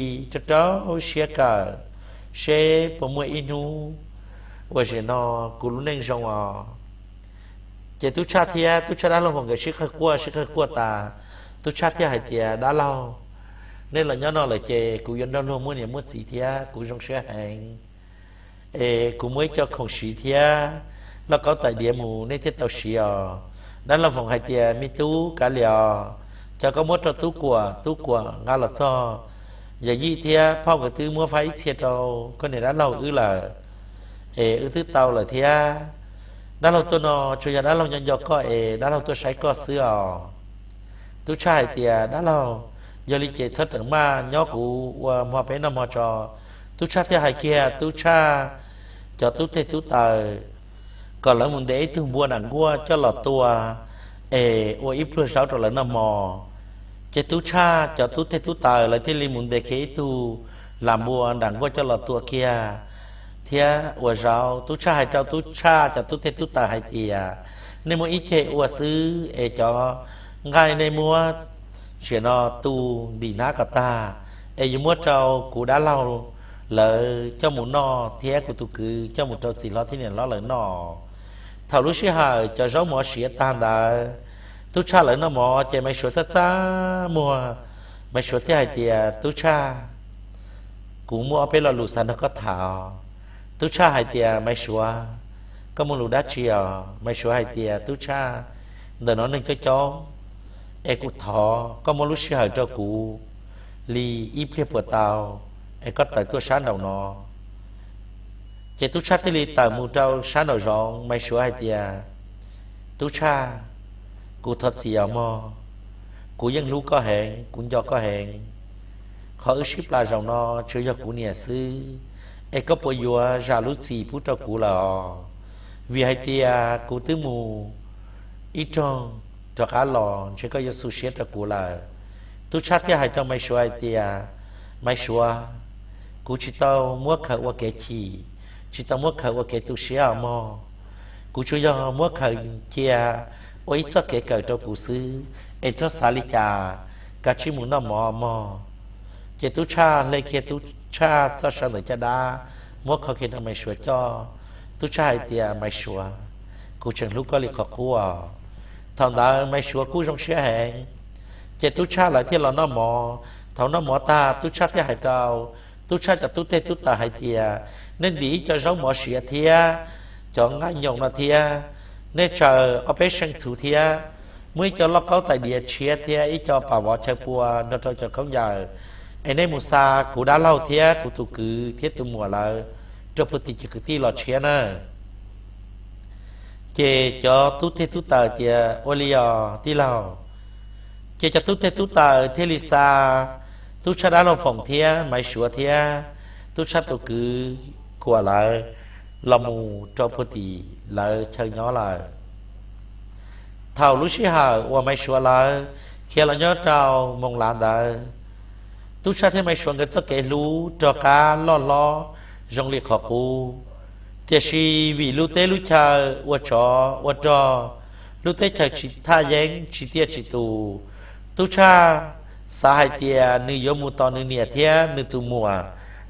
rau rau siab kawm seb puas muaj ib hnub uas zaum no kuv lub neej zoo os. Ces Tub Tshaj thiab Tub Tshaj dab laug foom nkawd sib qawg quaj sib qawg quaj tas, Tub Tshaj thiaj hais tias, dab laug, nej los nyob no lawm ces kuv yuav nrog luag muaj niam muaj txiv thiab kuv zoo siab heev. Es kuv muaj ib co khoom siv thiab lauj kaub tais diav mus nej thiaj tau siv os. Dab laug foom hais tias, me tub, kav liam os, cov koj muab rau Tub Kuam, Tub Kuam nqa los txog, yawm yij thiab phauj nkawd twb muab faib ib txhia rau koj niam dab laug wb lawm, es wb twb tau lawm thiab. Dab laug tuaj no tsuas yog dab laug nco nco koj es dab laug tuaj saib koj xwb os. Tub Tshaj hais tias, dab laug, yog li ces txhob rawm maj, nyob kuv ua hmo peb noj hmo tso. Tub Tshaj thiaj hais kiag Tub Tshaj cov tub teg tub taws kom lawv mus ntes ib tug npua nram nkuaj coj los tua, es ua ib pluag zaub rau lawv noj hmo. Ces Tub Tshaj cov tub teg tub taws lawv thiaj li mus ntes kiag ib tug lam npua nram nkuaj coj los tua kiag thiab ua zaub. Tub Tshaj hais rau Tub Tshaj cov tub teg tub taws hais tias, nej muab ib ceg ua xwb es cov nqaij nej muab tsiam no tu ntim hnab kom tag, es yuav muab rau kuv dab laug lawv coj mus noj thiab kuv tus kwv coj mus rau txiv hlob thiab niam hlob lawv noj. Thaum lub sij hawm cov zaub mov siav tag ntawd, Tub Tshaj lawv noj mov ces Maiv Suav txaj txaj muag. Maiv Suav thiaj hais tias, Tub Tshaj, kuv muaj ob peb lo lus xav nrog koj tham. Tub Tshaj hais tias, Maiv Suav, koj muaj lus dab tsi os? Maiv Suav hais tias, Tub Tshaj, ntawm no neeg coob coob, es kuv thov koj muab lub sij hawm rau kuv li ib pliag puas tau, es koj tawm tuaj sab nraum no. Ces Tub Tshaj thiaj li tawm mus rau sab nraum zoov. Maiv Suav hais tias, Tub Tshaj, kuv thov txim os mog, kuv yeej hlub koj heev, kuv nco koj heev. Qhov wb sib plas zaum no tsuas yog kuv niam xwb, es koj puas yuav zam lub txim pub rau kuv lawm os? Vim hais tias kuv twb mus ib roog rov qab los, ntshe koj yuav xu siab rau kuv lawm. Tub Tshaj thiaj hais rau Maiv Suav hais tias, Maiv Suav, kuv tsis tau muab khaws ua kev chim, tsis tau muab khaws ua kev tu siab os mog. Kuv tsuas yog muab khaws cia ua ib txoj kev kawm rau kuv xwb, es txhob xav li cas, kav tsij mus noj mov mog. Ces Tub Tshaj hle kiag Tub Tshaj txoj saw ntawm caj dab, muab kho kiag rau Maiv Suav coj. Tub Tshaj hais tias, Maiv Suav, kuv tseem hlub koj li qhov qub os. Thaum ntawd Maiv Suav kuj zoo siab heev. Ces Tub Tshaj lawv thiaj los noj mov. Thaum noj mov tag, Tub Tshaj thiaj hais rau Tub Tshaj cov tub teg tub taws hais tias, nej ntim ib co zaub mov siav thiab cov nqaij nyoos no thiab, nej tsaws ob peb seej txhuv thiab, muaj ib co lauj kaub tais diav tshiab thiab ib co pas vov chaw pua nrog rau cov khaub ncaws, es nej mus xa kuv dab laug thiab kuv tus kwv thiab tus muam lawv rau puag tim cov kwv tij los tshiab na. Ces cov tub teg tub taws tias, ua li os tij laug. Ces cov tub teg tub taws thiaj li xa Tub Tshaj dab laug Foom thiab Maiv Suav thiab Tub Tshaj tus kwv Kuam lawv los mus rau puag tim lawv chaw nyob lawm. Thaum lub sij hawm uas Maiv Suav lawv khiav los nyob rau Moos Lav ntawd, Tub Tshaj thiab Maiv Suav nkawd txoj kev hlub rov qab loj hlob zoo li qhov qub. Tiam sis vim lub teb lub chaw ua tsov ua rog, lub teb chaws tsis thaj yeeb tsis tiaj tsis tus, Tub Tshaj xav hais tias nws yuav mus tos nws niam thiab nws tus muam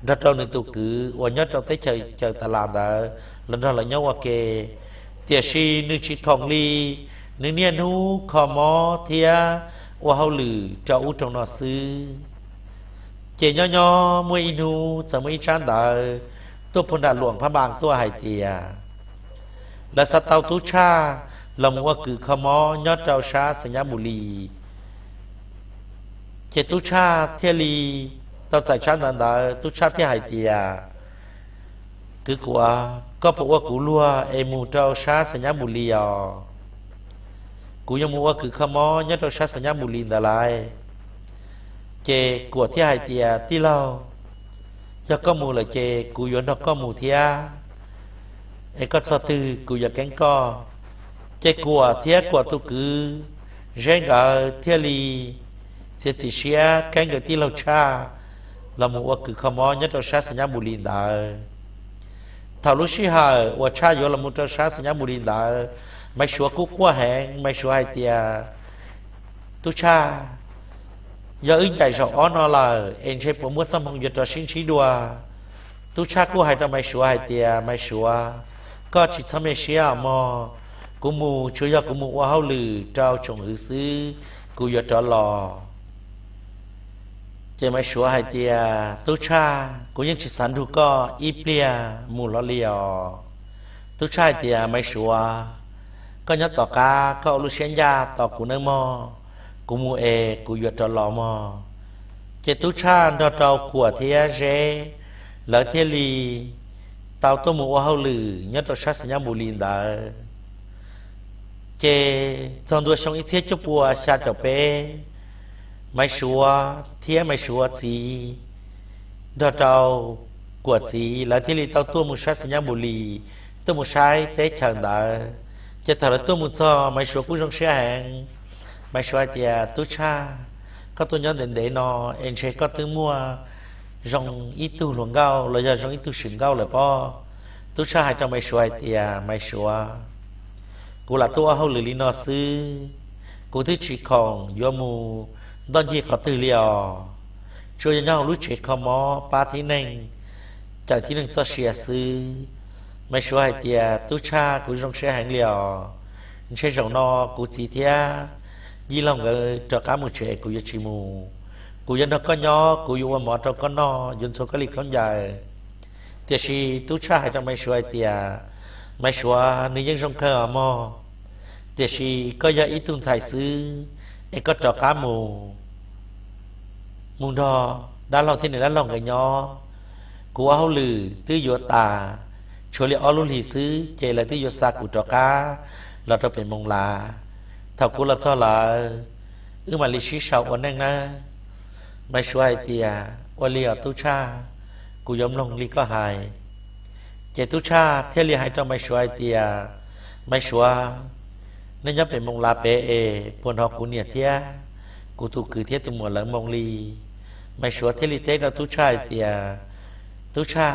nrog rau nws tus kwv uas nyob rau teb chaws Caws Tas Las ntawd los nrog lawv nyob ua ke. Tiam sis nws tsis khoom li, nws niaj hnub kho mob thiab ua hauj lwm rau ub rau no xwb. Ces nyob nyob muaj ib hnub txawm muaj ib tsab ntawv tuaj puag nram Luam Phab Npas tuaj hais tias lawv xav tau Tub Tshaj los mus ua kws kho mob nyob rau sab Xeem Nyab Npus Lis. Ces Tub Tshaj thiaj li tau txais tsab ntawv ntawd, Tub Tshaj thiaj hais tias, Kwv Kuam, koj puas ua kuv luag es mus rau sab Xeem Nyab Npus Lis os? Kuv yuav mus ua kws kho mob nyob rau sab Xeem Nyab Npus Lis ntawd lauj. Ces Kuam thiaj hais tias, Tij laug, yog koj mus lawm ces kuv yuav nrog koj mus thiab. es koj txog twg kuv yuav keeb koj. Ces Kuam thiab Kuam tus kwv Zeb nkawd thiaj li txiav txim siab keeb nkawd tij laug Tshaj los mus ua kws kho mob nyob rau sab Xais Nyab Npus Lis ntawd. Thaum lub sij hawm uas Tshaj yuav los mus rau sab Xais Nyab Npus Lis ntawd, Maiv Suav kuj quaj heev. Maiv Suav hais tias, Tub Tshaj, yog wb ncaim zaum ob no lawm es ntshe puas muaj txoj hmoo yuav rov sib ntsib dua? Tub Tshaj kuj hais rau Maiv Suav hais tias, Maiv Suav, koj tsis txhob me siab os mog. Kuv mus tsuas yog kuv mus ua hauj lwm rau tsoom hwv xwb, kuv yuav rov los. Ces Maiv Suav hais tias, Tub Tshaj, kuv yeej tsis xav nrug koj ib pliag mus hlo li os. Tub Tshaj hais tias, Maiv Suav, koj nyob tom qab koj ua lub siab ncaj tos kuv nawb mog, kuv mus es kuv yuav rov los mog. Ces Tub Tshaj nrog rau Kuam thiab Zeb lawv thiaj li tau tuaj mus ua hauj lwm nyob rau sab Xais Nyab Npus Lis ntawd. Ces txog ntua xyoo ib txhiab cuaj pua xya caum peb, Maiv Suav thiab Maiv Suav txiv nrog rau Kuam txiv lawv thiaj li tau tuaj mus sab Xais Nyab Npus Lis, tuaj mus saib teb chaws ntawd. Ces thaum lawv tuaj mus txog, Maiv Suav kuj zoo siab heev. Maiv Suav hais tias, Tub Tshaj, koj tuaj nyob ntev ntev no es ntshe koj twb muaj zoo ib tug hluas nkauj los yog zoo ib tug swm nkauj lawm pob? Tub Tshaj hais rau Maiv Suav hais tias, Maiv Suav, kuv lam tuaj ua hauj lwm li no xwb, kuv twb tsis khoom yuav mus ntoj ncig qhov twg li os. Tsuas yog nyob hauv lub tsev kho mob pab tib neeg, cawm tib neeg txoj sia xwb. Maiv Suav hais tias, Tub Tshaj, kuv zoo siab heev li os. Ntshe zaum no kuv txiv thiab yij laug nkawd rov qab mus tsev, kuv yuav tsis mus. Kuv yuav nrog koj nyob, kuv yuav ua mov rau koj noj, yuav ntxhua koj li khaub ncaws. Tiam sis Tub Tshaj hais rau Maiv Suav hais tias, Maiv Suav, nws yeej zoo kawg os mog, tiam sis koj yog ib tug ntxhais xwb es koj rov qab mus mus nrog dab laug thiab niam dab laug nkawd nyob. Kuv ua hauj lwm twb yuav tas, tshuav li ob lub hlis xwb ces lawv twb yuav xa kuv rov qab los rau pem Moos Lav. Thaum kuv los txog lawm, wb mam li sib sau ua neej nawb. Maiv Suav hais tias, Ua li os Tub Tshaj, kuv yuav mloog li koj hais. Ces Tub Tshaj thiaj li hais rau Maiv Suav hais tias, Maiv Suav, nej nyob pem Moos Lav pem es puas hnov kuv niam thiab kuv tus kwv thiab tus muam lawv moo li? Maiv Suav thiaj li teb rau Tub Tshaj hais tias, Tub Tshaj,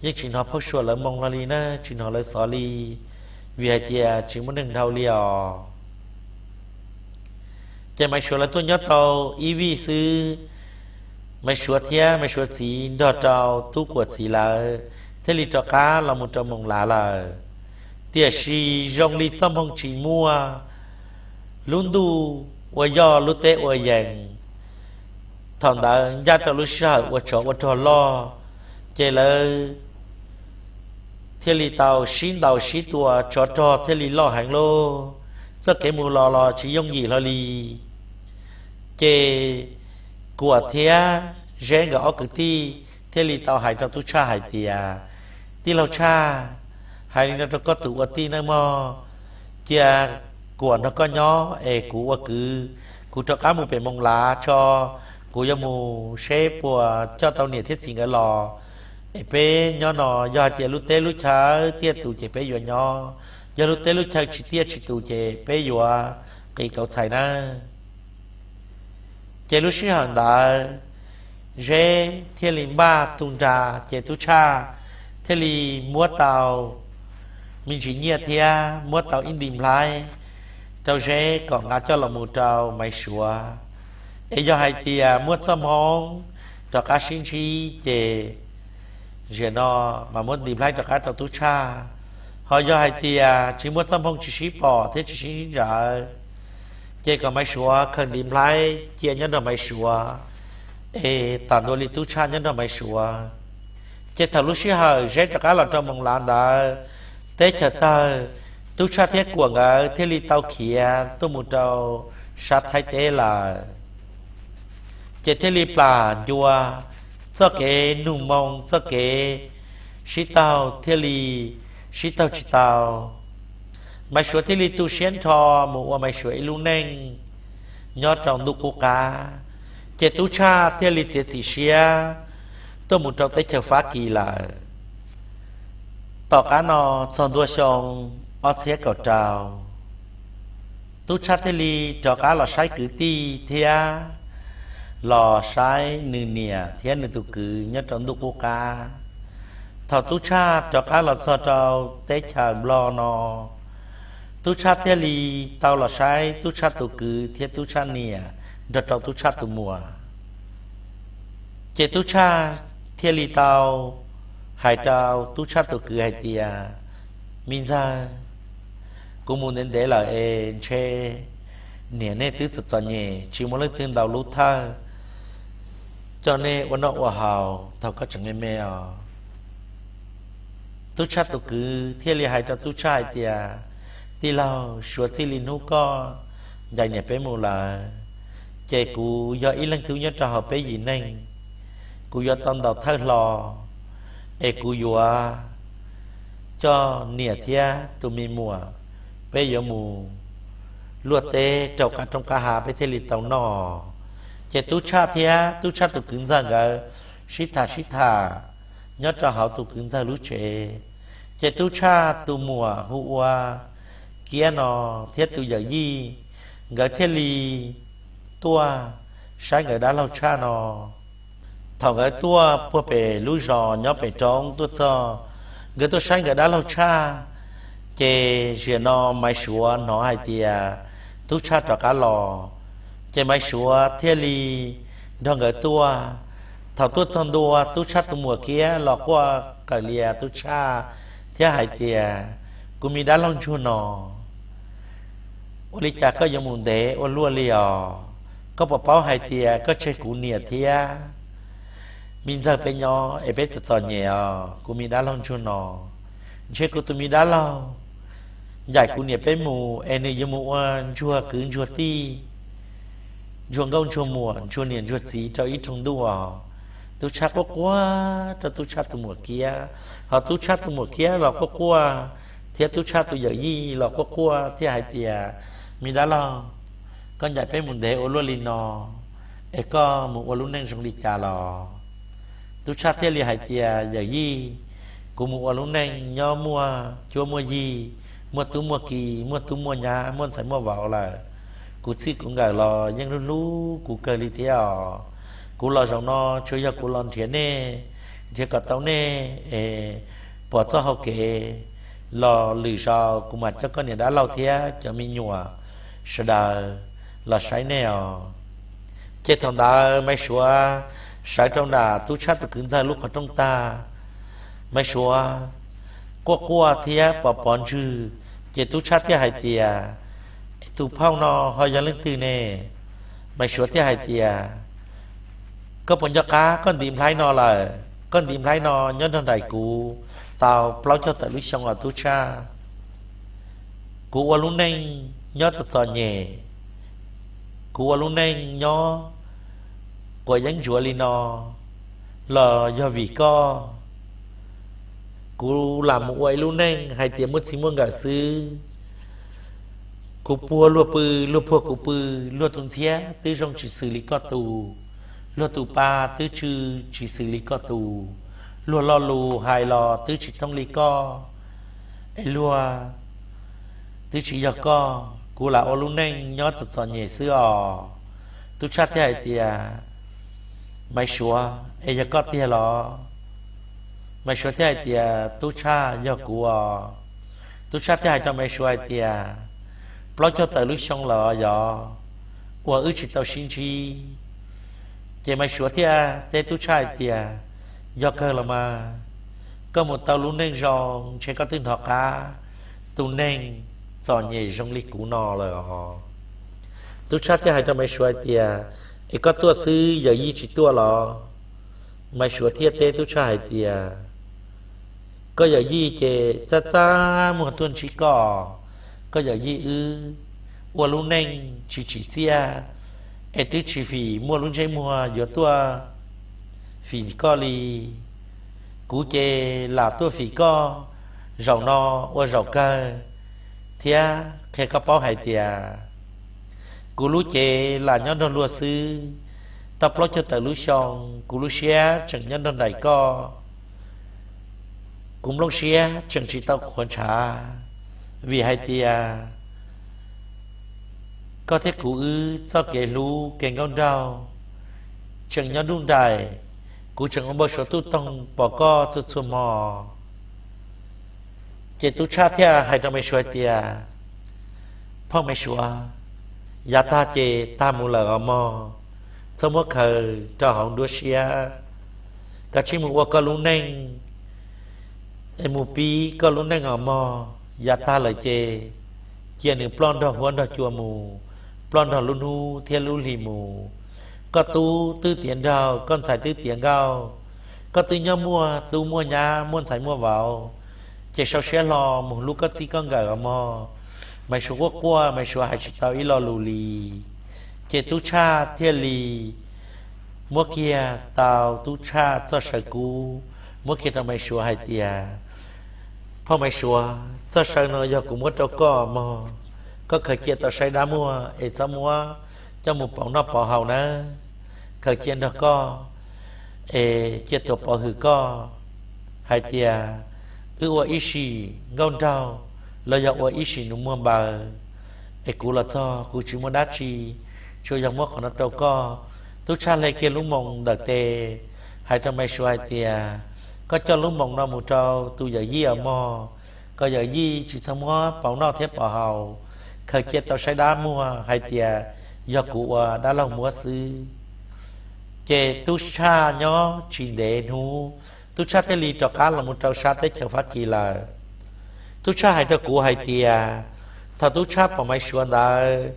yeej tsis hnov phauj Suav lawv moo hlo li na, tsis hnov lawv xov li, vim hais tias tsis muaj neeg dhau li os. Ces Maiv Suav lawv tuaj nyob tau ib vij xwb, Maiv Suav thiab Maiv Suav txiv nrog rau Tub Kuam txiv lawv thiaj li rov qab los mus rau Moos Lav lawm. Tiam sis zoo li txoj hmoo tsis muaj, lub ntuj ua yoj lub teb ua yees, thaum ntawd ncaj rau lub sij hawm ua tsov ua rog loj, ces lawv thiaj li tau sib ntaus sib tua, tsov rog thiaj li loj heev lauj. Txoj kev mus los los tsis yooj yim hlo li. Ces Kuam thiab Zeb nkawd ob kwv tij thiaj li tau hais rau Tub Tshaj hais tias, Tij laug Tshaj, hais li no rau koj tus ua tij nawb mog, cia Kuam nrog koj nyob es kuv ua kwv, kuv rov qab mus pem Moos Lav tso, kuv yuav mus seb puas coj tau niam thiab txiv nkawd los, es peb nyob no, yog hais tias lub teb lub chaw tiaj tus ces peb yuav nyob, yog lub teb lub chaw tsis tiaj tsis tus ces peb yuav qiv kauv txhais nawb. Ces lub sij hawm ntawd Zeb thiaj li npaj tu nra, ces Tub Tshaj thiaj li muab tau me ntsis nyiaj thiab muab tau ib nti nplhaib rau Zeb kom nqa coj los mus rau Maiv Suav. Es yog hais tias muaj txoj hmoo rov qab sib ntsib ces zaum no mas muab nti nplhaib rov qab rau Tub Tshaj. Ho yog hais tias tsis muaj txoj hmoo, tsis sib pom thiab tsis sib ntsib ntawd, ces kom Maiv Suav khaws nti nplhaib cia nyob nrog Maiv Suav, es tam ntua li Tub Tshaj nyob nrog Maiv Suav. Ces thaum lub sij hawm Zeb rov qab los rau Moos Lav ntawd, teb chaws tawg, Tub Tshaj thiab Kuam nkawd thiaj li tau khiav tuaj mus rau sab Thaib teb lawm. Ces thiaj li plam ncua, txoj kev nug moo, txoj kev sib taug thiaj li sib taug tsis tau. Maiv Suav thiaj li tu siab nrho mus ua Maiv Suav ib lub neej nyob rau ntuj qub qab. Ces Tub Tshaj thiaj li txiav txim siab tuaj mus rau teb chaws Fab Kis lawm. Tom qab no txog ntua xyoo ob txhiab kaum rau, Tub Tshaj thiaj li rov qab los saib kwv tij thiab los saib nws niam thiab nws tus kwv nyob rau ntuj qub qab. Thaum Tub Tshaj rov qab los txog rau teb chaws Nplog no, Tub Tshaj thiaj li tau los saib Tub Tshaj tus kwv thiab Tub Tshaj niam nrog rau Tub Tshaj tus muam. Ces Tub Tshaj thiaj li tau hais rau Tub Tshaj tus kwv hais tias, Me ntxawg, kuv mus ntev ntev lawm es ntshe niam nej twb txom txom nyem tsis muaj leej twg ntaus lub thawj coj nej ua noj ua haus thaum koj tseem me me os. Tub Tshaj tus kwv thiaj li hais rau Tub Tshaj hais tias, Tij laug, suav txij li hnub koj ncaim niam peb mus lawm, ces kuv yog ib leeg tub nyob rau hauv peb yim neeg, kuv yuav tau ntaus thawj hlo, es kuv yuav coj niam thiab tus me muam peb yuav mus luaj teb rau qab roob qab hav peb thiaj li tau noj. Ces Tub Tshaj thiab Tub Tshaj tus kwv ntxawg nkawd sib tham sib tham nyob rau hauv tus kwv ntxawg lub tsev. Ces Tub Tshaj tus muam hu ua Kiab no thiab tus yawm yij, nkawd thiaj li tuaj saib nkawd dab laug Tshaj no. Thaum nkawd tuaj puag pem lub zos nyob pem roob tuaj txog, nkawd tuaj saib nkawd dab laug Tshaj, ces zaum no Maiv Suav hnov hais tias Tub Tshaj rov qab los, ces Maiv Suav thiaj li nrog nkawd tuaj. Thaum tuaj txog ntua, Tub Tshaj tus muam Kiab los quaj qawm lias Tub Tshaj thiab hais tias, Kuv me dab laug ntsuag no, ua li cas koj yuav mus ntev ua luaj li os? Koj puas paub hais tias koj tseg kuv niam thiab me ntxawg peb nyob es peb txom txom nyem os? Kuv me dab laug ntsuag no, ntshe kuv tus me dab laug ncaim kuv niam peb mus es nws yuav mus ua ntsuag kwv ntsuag tij, ntsuag nkauj ntsuag muam, ntsuag niam ntsuag txiv rau ib rooj ntuj os. Tub Tshaj quaj quaj rau Tub Tshaj tus muam Kiab, ho Tub Tshaj tus muam Kiab los quaj quaj, thiab Tub Tshaj tus yawm yij los quaj quaj thiab hais tias, Me dab laug, koj ncaim peb mus ntev ua luaj li no, es koj mus ua lub neej zoo li cas los? Tub Tshaj thiaj li hais tias, Yawm yij, kuv mus ua lub neej nyob muaj cuab muaj yig, muaj tub muaj ki, muaj tub muaj nyab, muaj ntxhais muaj vauv lawm. Kuv txij kuv nkawm los yeej hlub hlub kuv kawg li thiab os. Kuv los zaum no tsuas yog kuv los nrhiav nej, nrhiav kom tau nej es pom txoj hau kev los lwm zaus kuv mam coj koj niam dab laug thiab cov me nyuam sawv daws los saib nej os. Ces thaum ntawd Maiv Suav sawv rau nram Tub Tshaj tus kwv ntxawg lub qhov rooj tag, Maiv Suav quaj quaj thiab pov pov ntswg, ces Tub Tshaj thiaj hais tias, Tus phauj no ho yog leej twg ne? Maiv Suav thiaj hais tias, Koj puas nco qab koj ntiv nplhaib no lawm? Koj ntiv nplhaib no nyob nrog nraim kuv tau plaub caug tawm lub xyoo os Tub Tshaj. Kuv ua lub neej nyob txom txom nyem, kuv ua lub neej nyob quav yeeb ntsuav li no los yog vim koj. Kuv lam mus ua ib lub neej hais tias muaj txij muaj nkawm xwb. Kuv puag luag pw, luag puag kuv pw, luag tus ntxhiab twb zoo tsis xws li koj tus, luag tus pa twb tsw tsis xws li koj tus, luag lo lus hais los twb tsis thooj li koj, es luag twb tsis yog koj. Kuv lam ua lub neej nyob txom txom nyem xwb os. Tub Tshaj thiaj hais tias, Maiv Suav, es yog koj tiag los? Maiv Suav thiaj hais tias, Tub Tshaj, yog kuv os. Tub Tshaj thiaj hais rau Maiv Suav hais tias, Plaub caug tawm lub xyoo lawm yog uas wb tsis tau sib ntsib. Ces Maiv Suav thiaj teb Tub Tshaj hais tias, Yog kawg los mas, koj mus tau lub neej zoo ntshe koj twb hnov qab tus neeg txom nyem zoo li kuv no lawm os. Tub Tshaj thiaj hais rau Maiv Suav hais tias, Es koj tuaj xwb yawm yij tsis tuaj los? Maiv Suav thiaj teb Tub Tshaj hais tias, Koj yawm yij ces txaj txaj muag tuaj ntsib koj. Koj yawm yij wb ua lub neej tsis tsim txiaj, es twb tsis fim muaj lub ntsej muag yuav tuaj fim koj li. Kuv ces lam tuaj fim koj zaum no ua zaum kawg thiab qhia koj paub hais tias kuv lub cev lam nyob nrog luag xwb. Tau plaub caug tawm lub xyoo kuv lub siab tseem nyob nrog nraim koj. Kuv nplooj siab tseem tsis tau qhuav ntshav, vim hais tias koj thiab kuv wb txoj kev hlub kev nkauj nraug tseem nyob nruj nraim. Kuv tseem ua npau suav tuj toog pom koj txhua txhua hmo. Ces tub tshaj thiaj hais rau Maiv Suav hais tias, Phauj Maiv Suav, yav tag ces tag mus lawm os mog, txhob muab khaws rau hauv nruab siab, koj tsij mus ua koj lub neej es mus pib koj lub neej os mog. Yav tag lawm ces cia nws ploj nrog huab nrog cua mus, ploj nrog lub hnub thiab lub hli mus. Koj tub twb tiav nraug, koj ntxhais twb tiav nkauj, koj twb nyob muaj tub muaj nyab muaj ntxhais muaj vauv, ces sau siab hlo mus hlub koj txij koj nkawm os mog. Maiv Suav quaj quaj, Maiv Suav hais tsis tau ib lo lus li. Ces tub tshaj thiaj li muab kiag tau tub tshaj txoj saw kub, muab kiag rau Maiv Suav hais tias, Phauj Maiv Suav, txoj saw no yog kuv muab rau koj mog, koj khaws cia tau saib dab muag es txhob muab coj mus pauv noj pauv haus nawb. Khaws cia nrog koj es cia tuam pov hwm koj hais tias wb ua ib sim nkauj nraug los yog ua ib sim nus muag npaws, es kuv los txog kuv tsis muaj dab tsi, tsuas yog muab qhov no rau koj. Tub tshaj hle kiag lub moos ntawm tes, hais rau Maiv Suav hais tias, Koj coj lub moos no mus rau tus yawm yij os mog, kom yawm yij tsis txhob muab pauv noj thiab pauv haus, khaws cia tau saib dab muag hais tias yog kuv ua dab laug muab xwb. Ces tub tshaj nyob tsis ntev hnub, tub tshaj thiaj li rov qab los mus rau sab teb chaws Fab Kis lawm. Tub tshaj hais rau kuv hais tias, thaum tub tshaj pom Maiv Suav ntawd,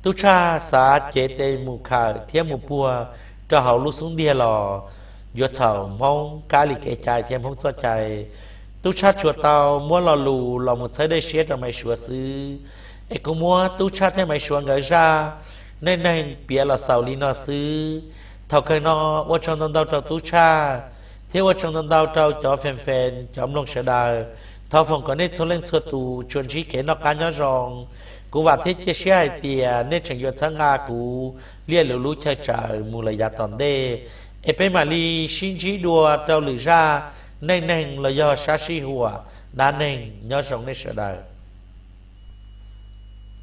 tub tshaj xav cev tes mus khawm thiab mus puag rau hauv lub xub ntiag los yuav txhaum Hmoob kab li kev cai thiab Hmoob txoj cai. Tub tshaj tsuas tau muab lo lus los mus txhawb dej siab rau Maiv Suav xwb. Es kuv muab tub tshaj thiab Maiv Suav nkawd zaj neej neeg piav los xaus li no xwb. Thaum kawg no ua tsaug ntau ntau rau tub tshaj thiab ua tsaug ntau ntau rau cov fans fans cov mloog sawv daws. Thov foom kom nej txhua leej txhua tus tsuas ntsib kev noj qab nyob zoo. Kuv vam thiab cia siab hais tias nej tseem yuav txhawb nqa kuv Liaj Lus lub chaw tsaws mus lawm yav tom ntej, es peb mam li sib ntsib dua rau lwm zaj neej neeg los yog sab sij huam dab neeg. Nyob zoo nej sawv daws.